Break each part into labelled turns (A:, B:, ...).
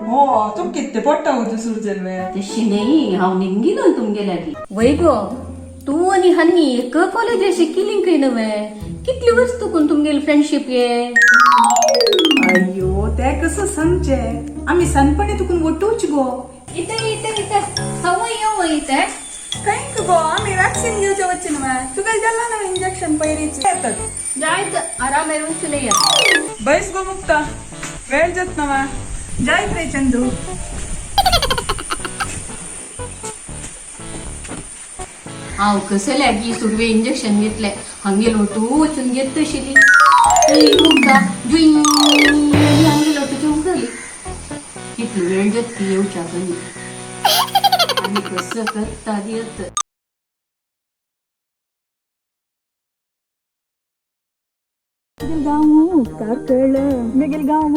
A: हो तुम कितले पडटा गो तूं सुरजल वे.
B: तशी नाही हांव निमगिलो तुमगे लागीं. वय गो, तूं आनी हन्नी एक कॉलेज शिकिली खंय नवे? कितली वर्स तुकून तुमगेली फ्रेंडशीप ये?
C: अय्यो, ते कसं सांगचे, आम्ही सनपणे तुकून वटूच गो.
B: इथे इथे इथे हवं येव इथे.
A: कंक गो, आम्ही वॅक्सिन घेवचे वच्चे ना. तुका जाला ना इंजेक्शन पहिरीची येतात.
B: जायत आराम येवन.
A: बैस गो मुक्ता, वेळ जात ना वा.
C: जायत रे चंदू.
B: हांव कसं लागी सुरवे इंजेक्शन घेतले, हांगे लोटू वचून घेत तशिली मुक्ता जुई हांगे लोटूची उगडली. कितलो वेळ जात ती येवच्या कनी आनी कसं करता येत.
C: गांव कार्कळ मिगल गांव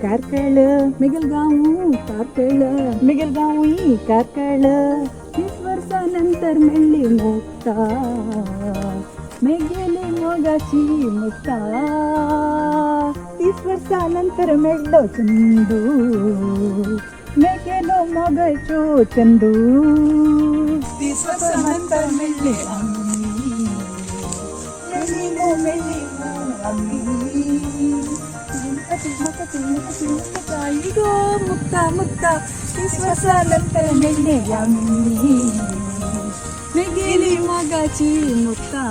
C: कार्कळ मिगल गांव कार्कळ मिगल गांव कार्कळ. 30 वर्सानंतर मेळ्ळी मुक्ता, मेगेली मोगाची मुक्ता. 30 वर्सानंतर मेळ्ळो चंदू, मेगेलो मोगाचो चंदू. 30 वर्सानंतर मेळ्ळे आम्ही, मेळ्ळी मो मेळ्ळी मो आम्ही. गो मुक्ता मुक्ता, 30 वर्सानंतर मेळ्ळे आम्ही, मेगेली मोगाची मुक्ता.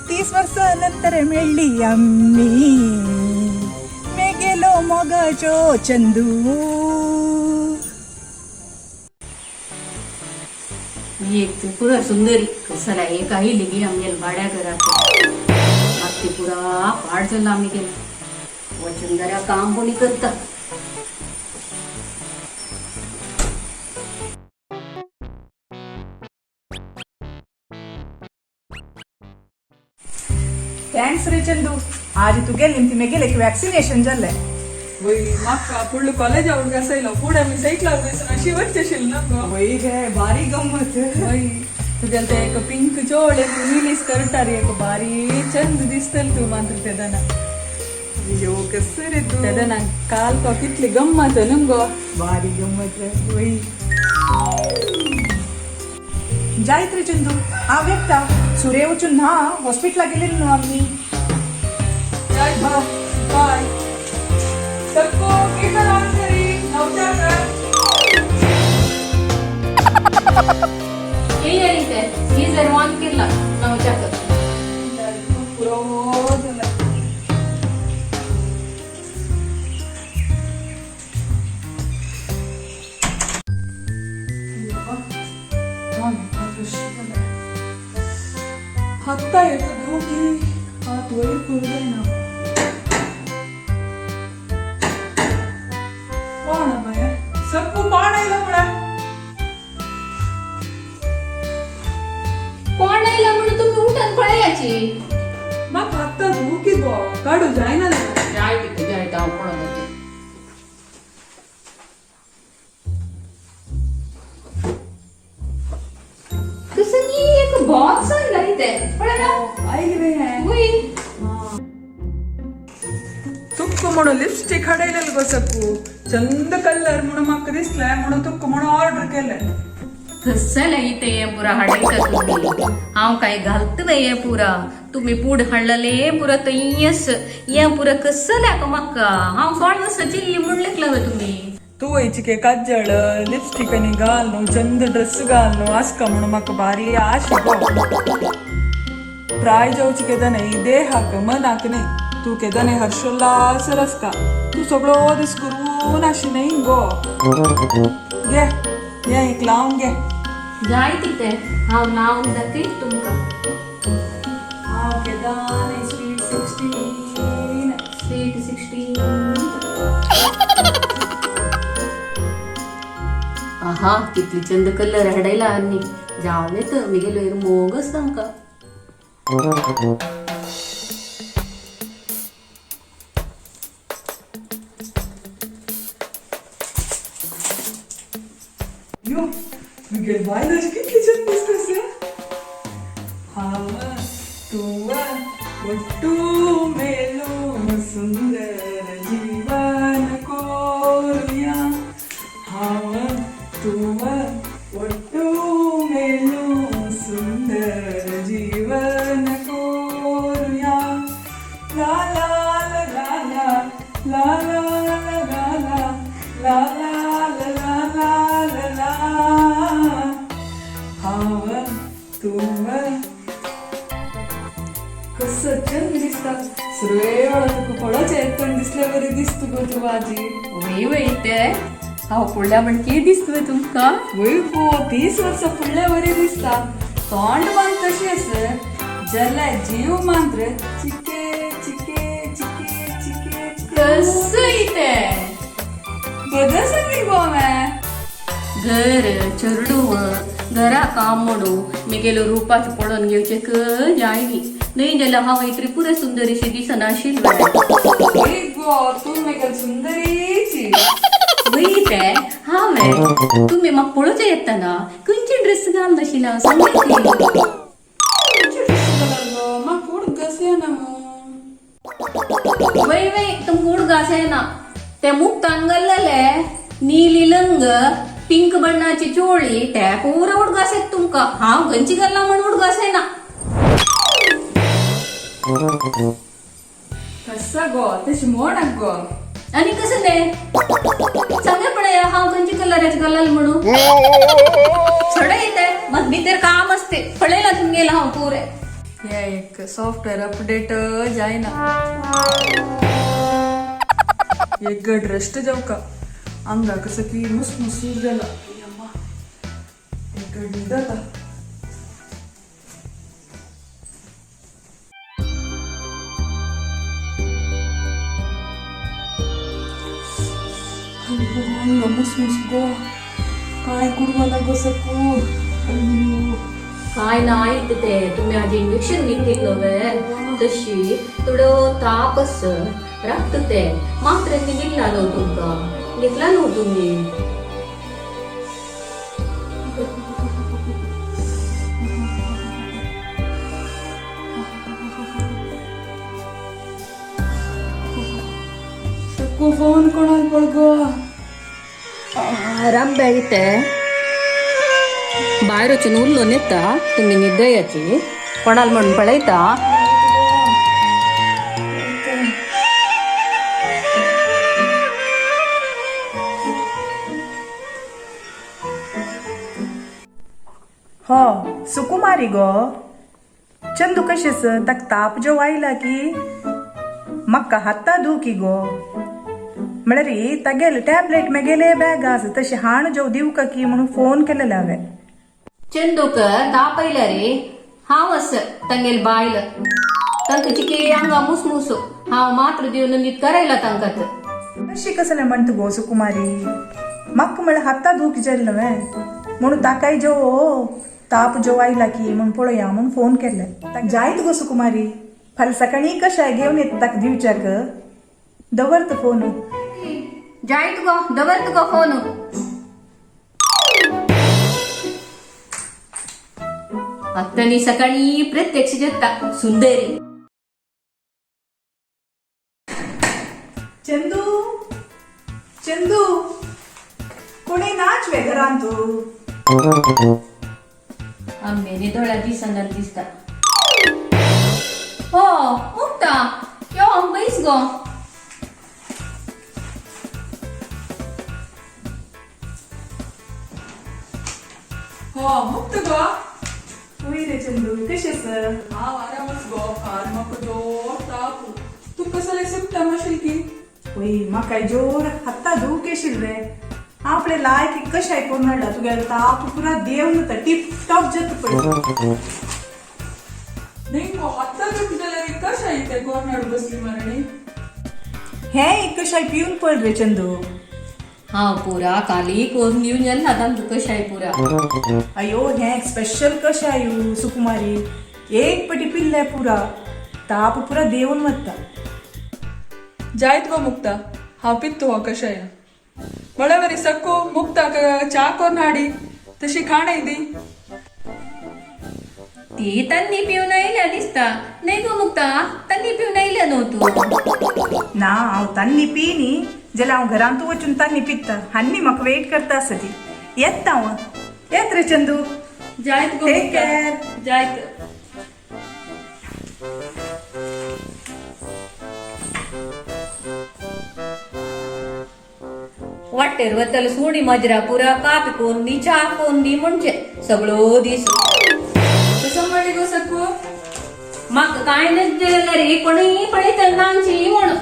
C: 30 वर्सानंतर मेळ्ळी आम्ही, मेगेलो मोगाचो चंदू.
B: एक त्रिपुरा सुंदरी कसला एक आयली गी आमगेल भाड्या घरात. मात ती पुरा पाड जालो आमी गेले वचून घरा काम कोणी करता.
C: Thanks रे चंदू, आज तुगेल निमती मेगेल एक वॅक्सिनेशन जाल्लें.
A: वय, म्हाका फुडलो कॉलेज आवड आसयलो, फुडें आमी सायकलार बसून अशी वच्चेशील ना गो.
C: वय गे, भारी गम्मत.
A: वय, तुगेले ते एक पिंक चोड, एक नीली स्कर्टार एक भारी चंद दिसतल तूं मात्र तेदना.
C: अय्यो, कसं रे तू.
A: तेदना काल तो कितली गम्मत न्हू गो.
C: भारी गम्मत रे. वय, जायत रे चंदू, हांव येता. सुरे वचून ना हॉस्पिटला गेले न्हू आमी.
A: बाय बाय सबको गीजर ऑन करी नवच्या कर.
B: ये इथे गीजर ऑन केला नवच्याक.
A: पुरो जालें. हत्ता एक धुकी हात वयर करूं जायना. कोण बाय सक्कू पाण आयला म्हळ्यार.
B: कोण आयला म्हणून तुम्ही उठून पळयाची.
A: म्हाका आत्ता धुकी गो, काडू जायना.
B: जाय तिथे जाय, हांव पळोवंक. कसं नी एक बॉक्स आणला इथे पळय.
A: आयली वे हें.
B: वय.
A: तुक्क म्हणून लिपस्टिक हाडयलेलं गो सक्कू, चंद कलर म्हणून म्हाका दिसलें म्हणून तुक्क म्हणून ऑर्डर केलें.
B: कसं इथे हे पुरा हाडयता तुम्ही, हांव काय घालत हे पुरा. तुम्ही पूड हाडलेले पुरा तयस हे पुरा कसं लाग म्हाका. हांव कोण सचिल्ली म्हण लेखला तुम्ही.
A: तूं वयची काजळ लिपस्टिक आनी घाल न्हू, चंद ड्रेस घाल न्हू आसका म्हणून म्हाका भारी आश गो. प्राय जावची केदना देहाक मनाक न्ही. तूं केदना हर्षोल्लास आसता, तूं सगळो दीस करून अशी न्ही गो. घे, हें एक लावन घे.
B: जाय तिथे, हांव लावन दाखयत तुमकां.
A: हांव केदान स्वीट 16.
B: स्वीट 16. आहा, कितली चंद कलर हाडयला आनी जावं तर मिगेलो मोगच तांकां.
A: यो, मिगेल बायल अशी कितली चंद दिसता. हांव तूं ಒಟ್ಟು ಮೇಲೋ ಸುಂದರ ಜೀವನ ಕೋ. ला ला ला ला ला ला ला ला. हांव तूं कसं चंद दिसता. सुरवे वेळा तुका पळोवचें एकण दिसले बरी दिसता गो तूं आजी.
B: वय वय ते हांव फुडल्या म्हणकी दिसतोय तुमकां.
A: वय गो, 30 वर्सां फुडल्या बरी दिसता. तोंड मान तशी आस जाल्यार जीव मात्र चिके चिके चिके चिके.
B: कसं ते
A: बदल सांगील गो हांवें.
B: घर चेडूं घरा काम म्हणू मिगेलो रुपाचें पळोवन घेवचें जायनी न्हय जाल्यार हांव त्रिपुरा सुंदरीशी दिसनाशिल्लें.
A: वय गो, तूं मेगेल सुंदरीची.
B: वय ते हांवें तुमी म्हाका पळोवचें येतना खंयची ड्रेस घाल नाशिल्लें हांव सांगता.
A: गो म्हाका कोण कस येना मू.
B: वय वय, तुमकां उडगास येना. ते मुक्तान घाल्लेले नीली लंग पिंक बण्णाची चोळी ते पुरा उडगास येता तुमकां. हांव खंयची घाल्ला म्हण उडगास येना.
A: कसा गो तशी म्हण गो.
B: आनी कसं ते सांगे पळया हांव खंयची कलराचे घाल्लेले म्हणून सडे येते मग भितर काम असते पळयला तुमगेला हांव पुरे.
A: हे एक सॉफ्टवेअर अपडेट जायना. एक गड रेस्ट जावका. आंगा कसं की मुसमुसूर जाला. अम्मा, एक गड न्हिदता. अय्यो, अंगा मुसमुस गो. काय कुरवाला गो सकू. अय्यो.
B: काय नाही ते तुम्ही आधी इंजेक्शन घेतली नव्हे तशी थोडो ताप आस राखत ते मात्र्यांनी दिला न्हू तुमकां घेतला न्हू तुम्ही.
A: सकू फोन कोणाक पळ गो.
B: आराम ते भायर वचून उरलो येता तुमी निदयाची कोणाल म्हणून पळयता.
C: हो सुकुमारी गो. चंदू कशें ताका ताप जो आयला की म्हाका हाता दुखी गो. म्हळ्यार तागेले टॅबलेट मेगेले बॅग आसा तशें हाण जो दिवका की म्हणून फोन केलेले हांवें.
B: चंदूक ताप आयला रे. हांव आस तांगेल बायल तांकां चिके आंगा मुसमुसो हांव मात्र दिवन न्हीद करायला तांकां.
C: अशी कसलें म्हणटा गो सुकुमारी. म्हाका म्हळ्यार हाता दूख जाली न्हय म्हणून ताकाय जो ताप जो आयला की म्हूण पळोवया म्हूण फोन केले. ताका जायत गो सुकुमारी. फाल्यां सकाळीं कशाय घेवन येता ताका दिवच्याक. दवरता फोन.
B: जायत गो, दवर तुका फोन. आत्तानी सकाळी प्रत्यक्ष जेता सुंदरी.
C: चंदू चंदू कोणी नाच वे घरान तूं.
B: आंबे निदोळ्या दिसना दिसता. हो मुक्ता यो बैस गो.
A: हो मुक्त गो.
C: वय रे चंदू कशें सर.
A: हांव आरामच गो. फार म्हाका जोर ताप. तूं कसले सुकता माशील की.
C: वय म्हाका जोर हाता दूख येशील रे. हांव आपले लायक कशाय करून हाडला तुगेलो ताप पुरा देव न्हू टीप टॉप जाता पळय.
A: न्ही गो, हाता दुख जाल्यार कशें इतें कोर्नाड बसली मरणी.
C: हें एक कशाय पिवन पळ रे चंदू.
B: हांव पुरा काली करून घेवन गेला तांकां कशाय पुरा.
C: अयो हें एक स्पेशल कशाय सुकुमारी. एक पटी पिल्ले पुरा ताप पुरा देवून वता.
A: जायत गो मुक्ता, हांव पित्तू हो कशाय. बळेवरी सक्कू मुक्ता च्या करून हाडी तशी खाणाय दी.
B: ती तन्नी पिवन आयल्या दिसता न्हय गो मुक्ता. तन्नी पिवन आयल्या न्हू तूं.
C: ना हांव तान्नी पी न्ही जाल्यार हांव घरांत वचून तान्नी पिता. हान्नी म्हाका वेट करता आसा ती. येता हांव. येत रे चंदू.
A: जायत गो
C: Take
A: Mukta.
C: care.
A: जायत.
B: वाटेर वतले सुणी मजरा पुरा कापी कोन दी च्या कोन दी म्हणजे सगळो दीस.
A: कसं म्हणली गो सकू?
B: म्हाका कांय नज रे, कोणूय पळयतले नांची म्हणून.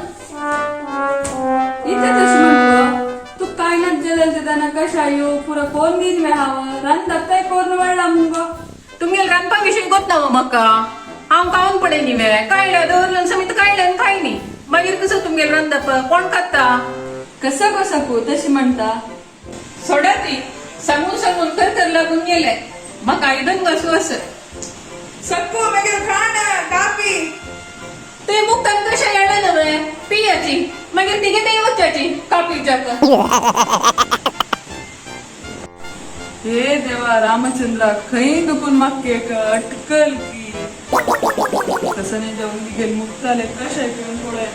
A: इथे तशी म्हणतो तू काय नच जेलेल ते त्यांना कशा येऊ पुरा कोण दीन वे हाव रांदताय कोण वळला मुगो.
D: तुमगेले रांदपाक विशीं गोत ना म्हाका. हांव खावन पळय न्ही वे काडल्या दवरलं समीत काडल्यान खाय न्ही. मागीर कसं तुमगेले रांदप कोण खाता?
A: कसं गो सकू तशी म्हणता?
D: सोडा ती, सांगून सांगून कर तर लागून गेले. म्हाका आयदन घासू असं.
A: सक्कू मागीर खाण कापी.
D: ते मुक्तान कशें येणा नव्हे पियाची, मागीर तिगे ते वचाची कापीच्याक.
A: हे देवा रामचंद्रा, खंय दुखून माक्के अटकल की कसं नाही जाऊन गेल मुक्ताले कशा पिऊन पळय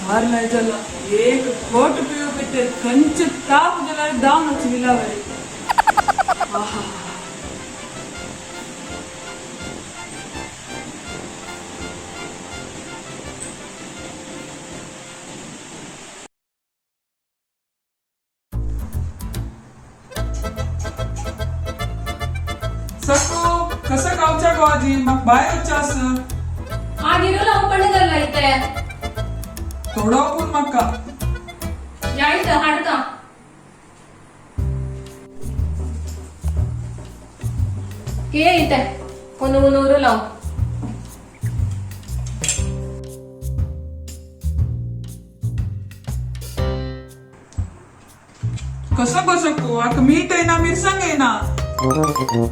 A: भार नाही झाला. एक घोट पिऊ पिते कंच ताप झाला दावनच विलावरे.
E: सकू कसं गावच्या गावाजी मग बाय वच्चास.
B: आगिरो हांव पडगल्ला इथे.
E: थोडो पूण म्हाका.
B: या इथं हाडता. के इथे कोण उनवरू लाव.
E: कसं गो सकू, आका मीठ येना मिरसांग येना,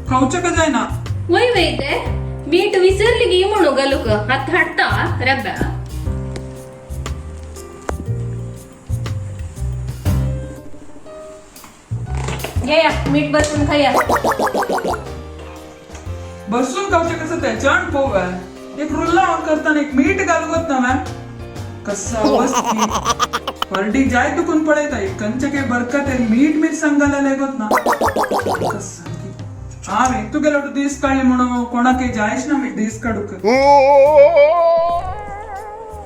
E: खावच्या का जायना.
B: वय वय ते मीठ विसरली गी म्हणू घालूक हात हाडता रेब्या. घे या मीठ, बसून खाया.
E: बसून खावचे कसं ते चण पोव. एक रुल्ला ऑन करताना एक मीठ घालूत ना मॅम कसा वस्ती परडी जाय दुखून पळयता. कंचके बरकत मीठ मिरसांग घालायला गोत ना कसं. हांवें तुगेलो दीस काडले म्हणून कोणाक जायच ना मी दीस काडूक.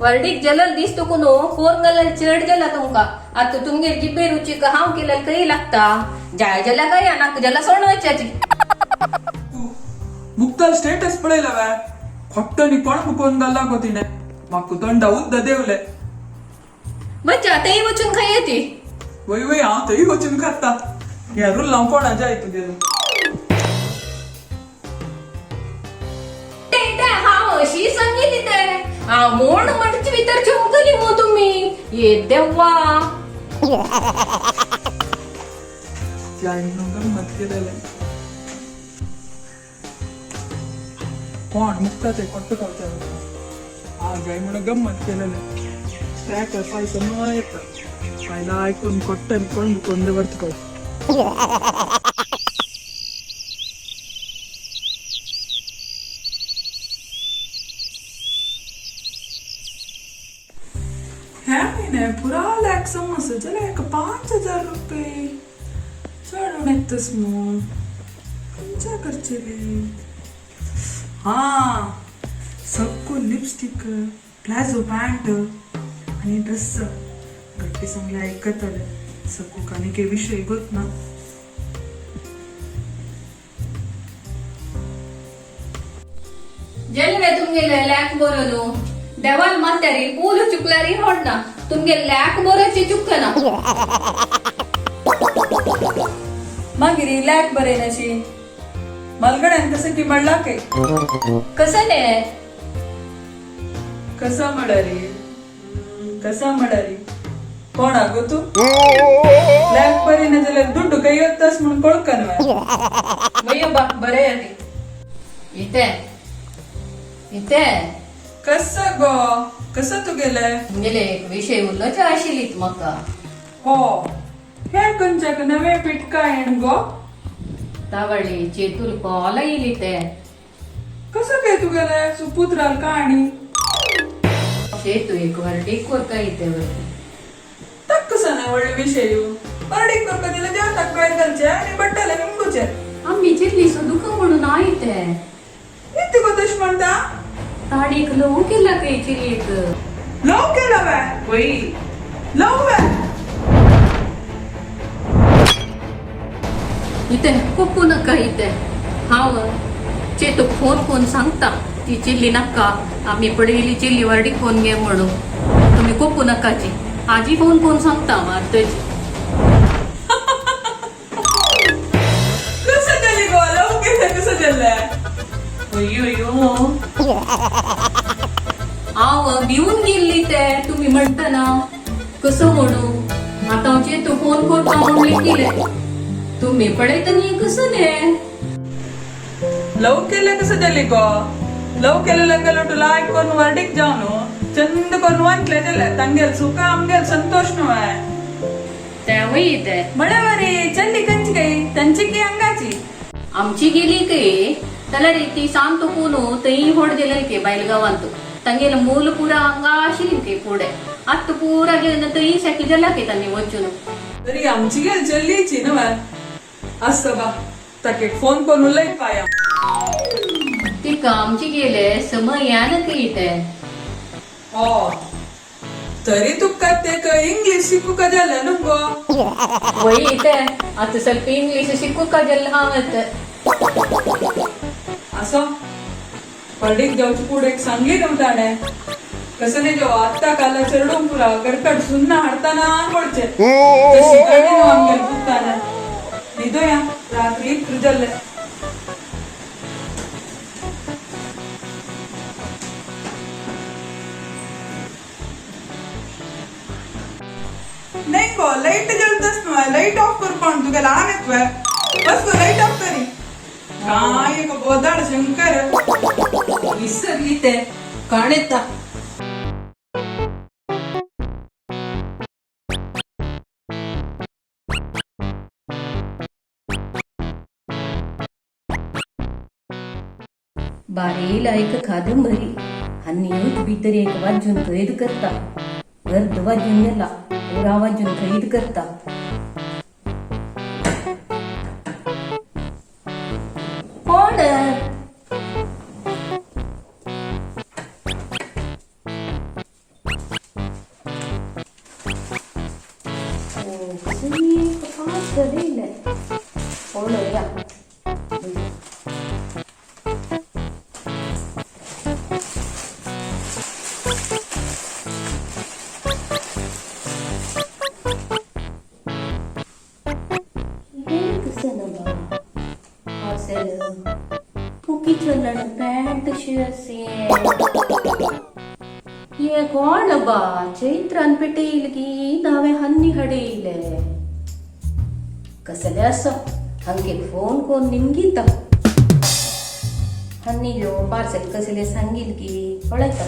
B: वर्डीक जलल दीस तुकून कोर घालल चड जाला तुमका. आता तुमगेर जिबे रुचीक हांव केल्यार खंय लागता. जाय जला काय नाक जला सोडवायच्याची.
E: मुक्ताल स्टेटस पळयला वे खोट्टनी कोण मुकोन घालला गो तिणे. म्हाका तोंडा उद्द देवले.
B: बच्चा तेय वचून खाय ती.
E: वय वय, हांव थंय वचून खाता. ह्या रुल्ला कोणा जाय तुगेलो.
B: हांव अशी सांगितली ते हांव म्हूण म्हणचे भितर चमकली मू तुमी ये देवा.
E: जाय गंमत केलेले कोण मुक्ता ते कोट्ट खावच्या. हा जाय म्हणून गंमत केलेले ट्रॅकर पायसो न येता पायला ऐकून कोट्ट कोण मुकोन दवरता.
A: ह्या महिने पुरा लॅक समज जाल्यार एक 5000 रुपये चड उणेतस मू खंयच्या करचेली. हा सक्को लिपस्टीक प्लाझो पॅन्ट आणि ड्रेस गट्टी सांगले ऐकतले सकू आनी के विषय गोत ना.
B: जेल्वे तुमगेले लॅक बरोनु देवाल मात्यारी पूल चुकल्यारी होडना तुमगे लॅक बरोची चुकना.
A: मागीर लॅक बरें नाशी मलगड्यान कसं की म्हणला के.
B: कसं ने?
A: कसा म्हणारी कसा म्हणारी कोण गो तू लॅक बरी ना जाल्यार दुड्डू काही येतास म्हणून कळकन.
D: वय बा बरें येते.
B: इथे इथे.
A: कसं गो कसं तू गेले?
B: तुमगेले एक विषय उरलोचे आशिल्लीत म्हाका.
A: हो हे खंयच्याक नवे पीठ काय येण गो?
B: तावळी चेतूल कॉल येयली ते.
A: कसं काय तू गेले सुपुत्राल का आणि?
B: चेतू एक वर्डीक कोरका येते वरती.
A: तक कसं नाही व्हडले विषय बरडीक करका दिले जेवणाक भायर घालचे आणि बट्टाले निमडूचे.
B: आम्ही चिरली सो दुःख म्हणून आयते.
A: इतको तशें म्हणटा?
B: ताणीक लोव केला खंय चिरयेक.
A: लव केलं वे?
D: वय.
A: लव वे?
B: इथे कोपू नका इथे. हांव चेतूक फोन कोन सांगता ती चिल्ली नाका, आमी पडयली चिल्ली वार्डीक फोन घे म्हणून. तुमी कोपू नकाची, आजी फोन कोन सांगता हांव आतांची.
A: कसं जाली गो? लव केलं कसं जालें?
D: अय्यो अय्यो.
B: हांव भिवून गेल्ली ते तुमी म्हणटना कसो म्हणू. आतां हांव चेतू फोन करता म्हूण लेखिलें, तुमी पळयता न्ही कसं न्ही.
A: लव केलं कसं जाली गो? लव केलेलं गेलो तुला लायक करून वर्डीक जाव न्हू, चंद करून वंतले जाल्यार तांगेल सुख आमगेल संतोष न्हू.
B: तेवूय ते.
A: बरोबर. चल्ली कंची काही तांची की अंगाची?
B: आमची गेली कय जाल्यार ती सांत कोण थंय होड गेलेली के बायल गांवांत. तांगेले मूल पुरा हांगा आशिल्ली के फुडें, आतां पुरा गेले थंय सेटल जाला के तांणी वचून.
A: तरी आमची गेल चल्लीची न्हू. आसता बा, ताके फोन करून उलयत पाया.
B: तिका आमची गेले समयान कय ते.
A: हो, तरी तुका ते इंग्लिश शिकूका जालें न्हू गो?
B: वय ते, आतां ಸ್ವಲ್ಪ इंग्लीश शिकूका जालें हांव आतां.
A: असो वर्डीक जावचे फुडें एक सांगली न्हू ताणें. कसं नाही जेव्हा आत्ता काला चेडून पुरा गरकट सुन्ना हाडताना पडचे तशी गाडी न्हू आमगेल पुताना. न्हिदोया, रात्री इतलें जालें. नाही गो, लाईट जळतस न्हू, लाईट ऑफ करपाक तुगे लहान येतवे. बस गो, लाईट ऑफ करी. काय एक बोदाड शंकर.
D: विसरली ते काणेता.
B: बारेला एक कादंबरी हन्नी भितर एक वाजून कैद करता, अर्द वाजून गेला, पुरा वाजून कैद करता. कोण? कोण या? कसं ना बा असेल फुकी चलण पॅन्ट शी असेल. हे कोण बा? चैत्रान पेटयल की नावे हन्नी हडयले कसले असो. हांगे फोन कोण निमगीता हन्नी यो पार्सल कसले सांगील की पळयता.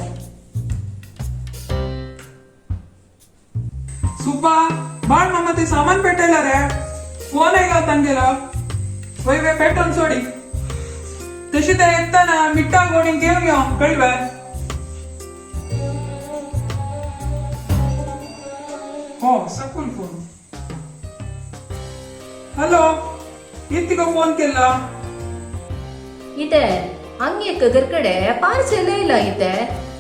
A: सुब्बा, बाळ मामा ते सामान पेटयला रे. फोन आहे तांगेलो? वय वय, पेटोवन सोडी. तशी ते येताना मिठा गोणी घेवन यो, कळवे? हो सकूल फोन. हॅलो, इतिको फोन केला?
B: इथे हंग एक कಡೆ पार्सल येयला. इथे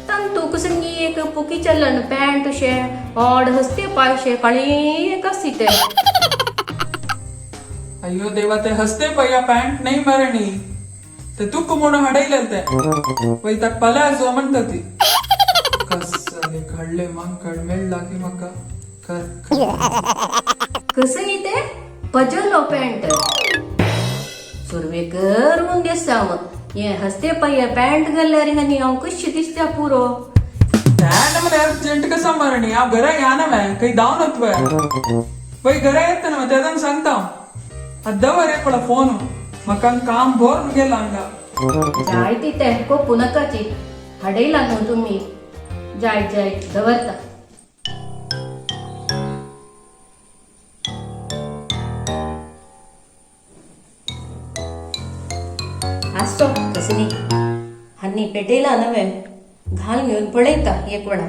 B: तांतू कुसंगी एक पुकी चलन पॅन्ट शे ऑड हसते पायशे काळी एक आसी ते.
A: अय्यो देवा, ते हसते पय्या पॅन्ट नाही मरणी. ते तुक म्हणून हाडयले ते. वय, ताक पलाजो म्हणटा ती. कसले घडले मांकड मेळ्ळा की म्हाका कर.
B: कसं इथे पजलो पॅन्ट सुरवेक करून दिसता हांव. हे हसते पाय पॅन्ट घाल्यार आनी हांव कशी दिसता पुरो.
A: नमने अर्जंट कसा मरणी. हांव घरा या ना मैं काही धांवन वतवे. वय, घरा येता ना तेदान सांगता हांव. दवर पळय फोन, म्हाका काम भोर गेला हांगा.
B: जाय तिथे कोपू नाकाची, हाडयला न्हू तुमी. जाय जाय, दवरता. आसो तसं न्ही, हांनी पेटयला नवें घाल घेवन पळयता एक वेळा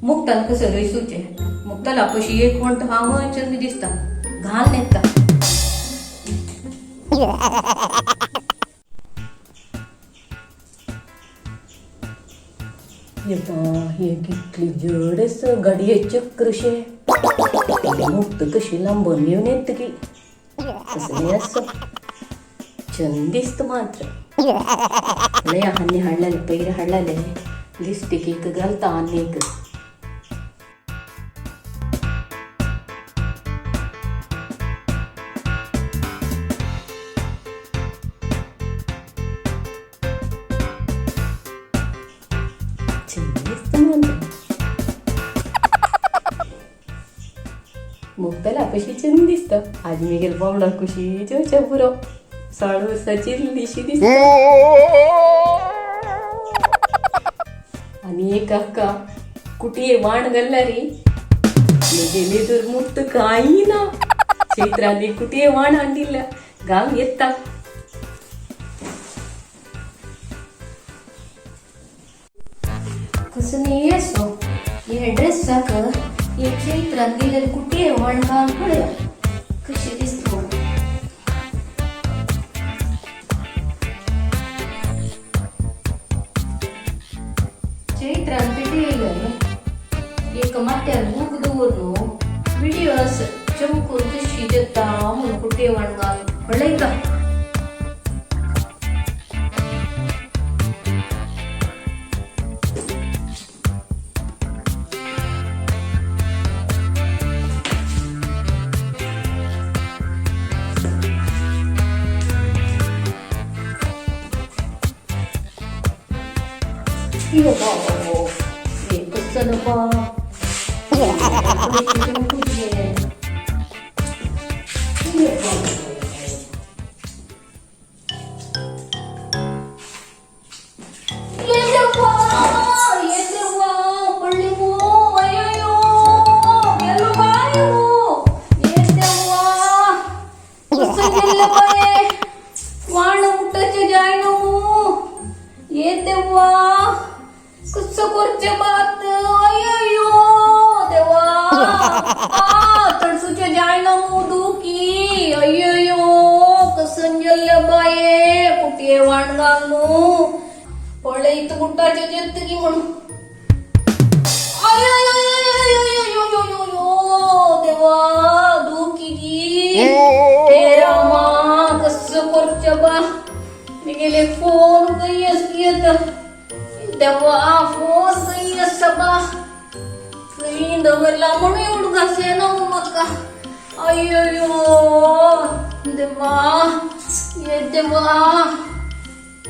B: मुक्तान कसं रयसूचें. मुक्ताला पशी एक कोण हांव चंद दिसता घाल नेता. येबा हे कितली जड आसा गाडये चक्र शे मुक्त कशी लांबून घेवन येत की कसलें आसा चंद दिसता मात्र लय आनी हाडलेले पयर हाडलेले लिपस्टीक एक घालता आनी एक. चंद दिसता मात्र. मुक्तला कशी चंद दिसता. आज मी गेल बावडा कशी जेवच्या पुरो 60 वर्साची इल्लीशी दिसता. आनी एक काका कुटये वाण घालल्या रे गेले तर मुक्त कांय ना. चैत्राली कुटये वाण हाडिल्ल्या घाल येता.
F: कसं असो हे ड्रेसाक हे चैत्रान दिलेले कुठे वाण घाल पळया कशी दिसता म्हणून. चैत्रान पेटी येयले एक माथ्यार बूक दवरून विडियो आसा चमकून कशी देता म्हणून कुठे वाण घाल पळयता.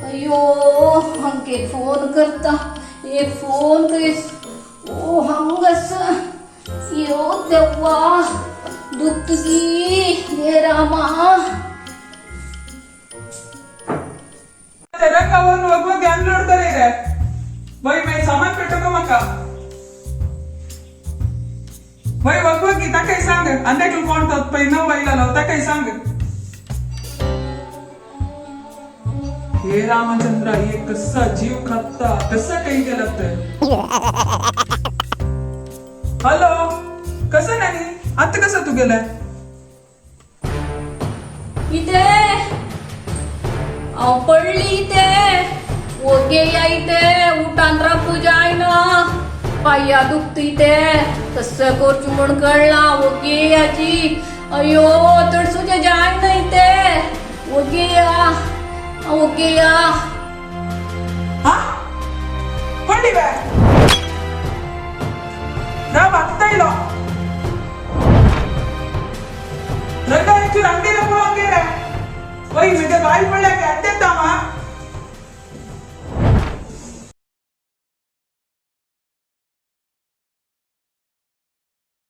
F: अयो हंके फोन करता एक फोन करीस ओ हंगस यो देवा दुखतगी हे रामा.
E: रंगावरून वगवग अनलोड करे रे बाई मैं सामान पेटो मका बाई वगवगी ताकाय सांग अंदेकल कोण तो पै नव बाईला ताकाय सांग. हे रामचंद्र हे कसा जीव खाता कसा काही केलं तर. हॅलो कसं नाही आता कसं तू गेलाय
B: इथे हांव पडली इथे ओगे या इथे उठान राखू जायना पाया दुखता इथे कसं करचें म्हूण कळना ओगे याची अयो तडसूचे जायना इथे ओगे या ओके या.
E: हा पडली बॅ राव आत्ता इलो रंगा एकचूर अंगडीला पळोवंक गेले वय म्हणजे बायल पडल्या काय.